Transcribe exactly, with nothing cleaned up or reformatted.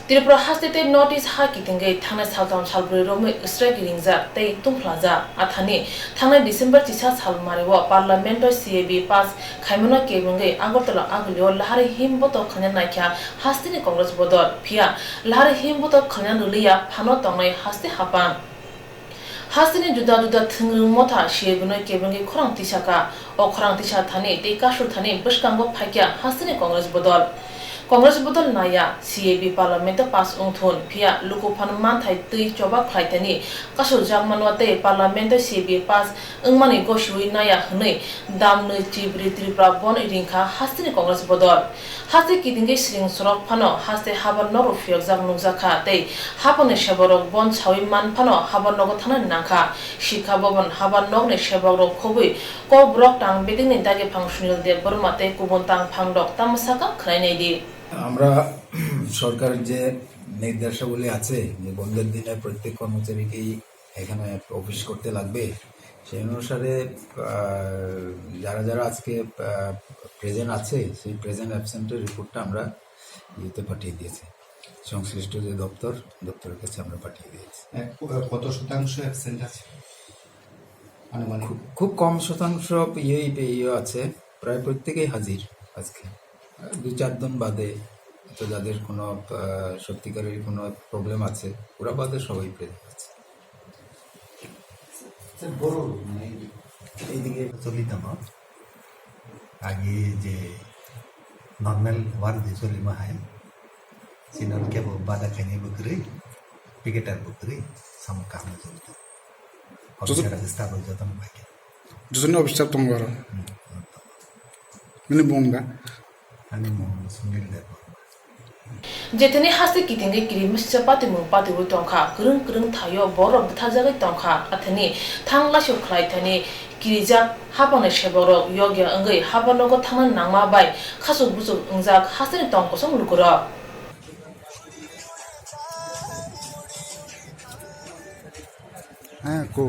Tripura haste tei North East ha kitingwi thangnai saltham salbrwi romwi strike ringjak tei tungphlajak. Athani thangnai December chisa sal mario Parliament o C A B pass khaimano kebengwi Agartala agulio lahari him botok khaina naikha hasteni Congress bodol. Phiya lahari him botok khaina rwliya phano tongnai haste hapang. Hasteni juda juda thwngrwng motha C A B no kebengwi khorang tisakha. O khorang tisa thani tei kasur thani bwskango phaikha hasteni Congress bodol. Congress bodol naya C A B Parliament o pass wngthun, phiya luku phan manthai twi choba khlai thani kasur jakmano tei Parliament o C A B pass wngmani gosiwi naya hwnwi damnwi chibri Tripura bon ringkha hasteni Congress bodol. Haste kitingwi siring sorok phano haste habar nogo phiyokjak nukjakha tei hapangni seborok bon sawi man phano habar nogo thangna nangkha. Shikha Bhavan habar nokni sebokrok khobwi Kokborok tang bedekni dagiphang Sunil Debbarma tei kubun tang phangrok tamo sakha khwlai naidi. আমরা সরকারের যে নির্দেশাবলী আছে যে বন্ধের দিনে প্রত্যেক কর্মচারীকেই এখানে অফিস করতে লাগবে, সেই অনুসারে আহ, যারা যারা আজকে প্রেজেন্ট আছে সেই প্রেজেন্ট অ্যাবসেন্টের রিপোর্টটা আমরা ইয়েতে পাঠিয়ে দিয়েছি, সংশ্লিষ্ট যে দপ্তর, দপ্তরের কাছে আমরা পাঠিয়ে দিয়েছি। এক, কত শতাংশ অ্যাবসেন্ট আছে আনুমানিক? খুব খুব কম শতাংশ ইয়েই ইয়ে আছে, প্রায় প্রত্যেকেই হাজির আজকে। দুই চার দিন বাদে তো যাদের কোনো আহ, সত্যিকারের কোনো প্রবলেম আছে, ওরা বাদে সবাই প্রেজেন্ট আছে। স্যার, বড় মানে এইদিকে চলিত আমার আগে যে নর্মাল ওয়ার্ক যে চলি মাহাই সিনন কেবল বাধা খাইনি বকরি পিকেটার বকরি সামনে কামে চলতো। অফিসার আছে স্টাফ যতন থাকে। Jotoni officer tongo aro. Nini mung da? Ani mung Sunil Debbarma. Jetheni haste kitingwi kiri misa patimung patiwi tongkha, kwrwng kwrwng thaio borok bwtharjagwi tongkha, athani thang laisok khlai thani kirijak hapangni sebokrok yokya wngwi hapar nogo thangna nangma bai khasuk busuk wngjak hasteni tong kosong lukurok. Heh, ko.